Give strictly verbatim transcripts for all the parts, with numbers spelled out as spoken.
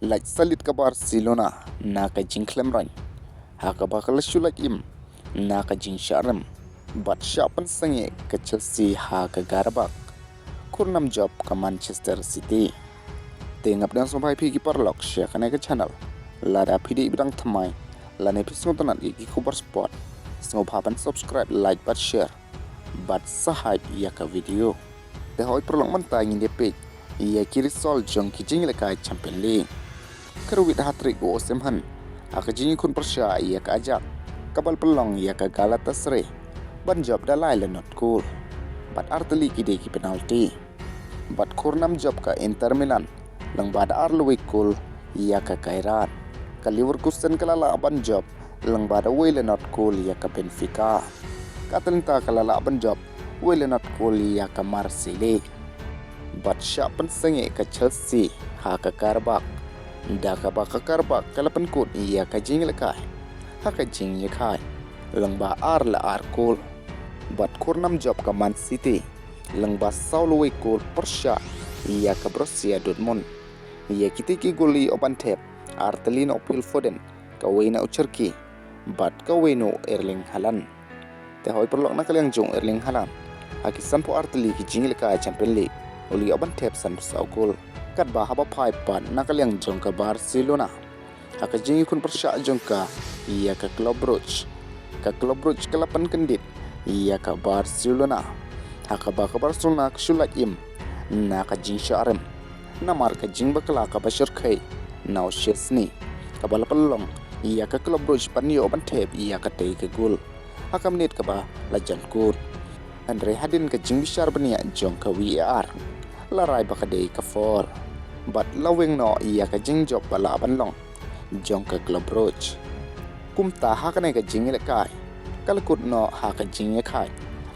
Lait salit ka Barcelona na ka jingkhlem rang ha kaba ka la shu lait im na ka jingshah rem bad shah pynsangeh ka Chelsea ha ka garabak. Khur nam jop ka Manchester City. Te ngap dang sngewbha phi ki paralok sha kane ka channel. Lada phi dei ba dang thymmai lane phi sngewtynnat ïa ki khubor sport, sngewbha ban subscribe, like bad share bad sa hype ïa ka video. Te hoi paralok, mynta ngin ïa peit ïa ki result jong ki jingïalehkai Champion League. Ka ruwit hat-trick u Osimhen ha ka jingïakhun pyrshah ïa ka Ajax kaba la pynlong ïa ka Galatasaray ban jop da lai la not kol bad artylli ki dei ki penalty. Bad khur nam jop ka Inter Milan lyngba da ar la wei kol ïa ka Kairat. Ka Leverkusen ka la lah ban jop lyngba da wei la not kol ïa ka Benfica. Ka Atalanta ka la lah ban jop wei la not kol ïa ka Marseille. Bad shah pynsangeh ka Chelsea ha ka garabak da kaba ka garabak ka la pynkut ïa ka jingïalehkai ha ka jingïakhai lyngba ar la ar kol. Bad khur nam jop ka Man City lyngba saw la wei kol pyrshah ïa ka Borussia Dortmund. Ïa kitei ki gol la ïoh ban thep artylli na u Phil Foden, kawei na u Cherki bad kawei na u Erling Haaland. Te hoi paralok, na ka liang jong u Erling Haaland ha ki sanphew artylli ki jingïalehkai Champion League u la ïoh ban thep sanphew saw gol. Katba haba phai pat na ka liang jong ka Barcelona ha ka jingïakhun pyrshah jong ka ïa ka Club Brugge, ka Club Brugge ka la pynkyndit ïa ka Barcelona ha kaba ka Barcelona ka shu lait im na ka jingshah rem namar ka jingbakla kaba shyrkhei na u Szczesny kaba la pynlong ïa ka Club Brugge ban ïoh ban thep ïa katei ka gol ha ka minit kaba la jan kut. Hynrei hadien ka jingbishar bniah jong ka V A R la rai ba ka dei ka foul bad la weng noh ïa ka jingjop ba lah ban long jong ka Club Brugge. Kumta ha kane ka jingïalehkai ka la kut noh ha ka jingïakhai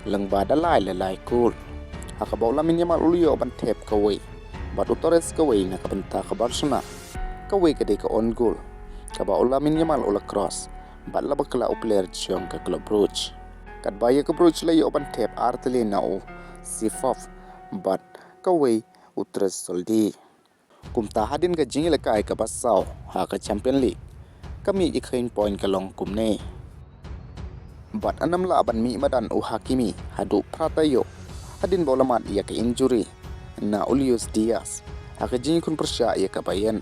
lyngba da lai la lai kol ha kaba u Lamine Yamal u la ïoh ban thep kawei bad u Torres kawei na ka bynta ka Barcelona. Kawei ka dei ka own goal kaba u Lamine Yamal u la cross bad la bakla u player jong ka Club Brugge. Katba ïa ka Brugge la ïoh ban thep artylli na u Seedorf bad kawei u Trezeguet. Kumta hadien ka jingïalehkai kaba saw ha ka Champion League, ka mih ïa ka point ka long kumne. Bad ynnym lah ban mih madan u Hakimi haduh phra taïew hadien ba u la mad ïa ka injury na u Luis Diaz ha ka jingïakhun pyrshah ïa ka Bayern.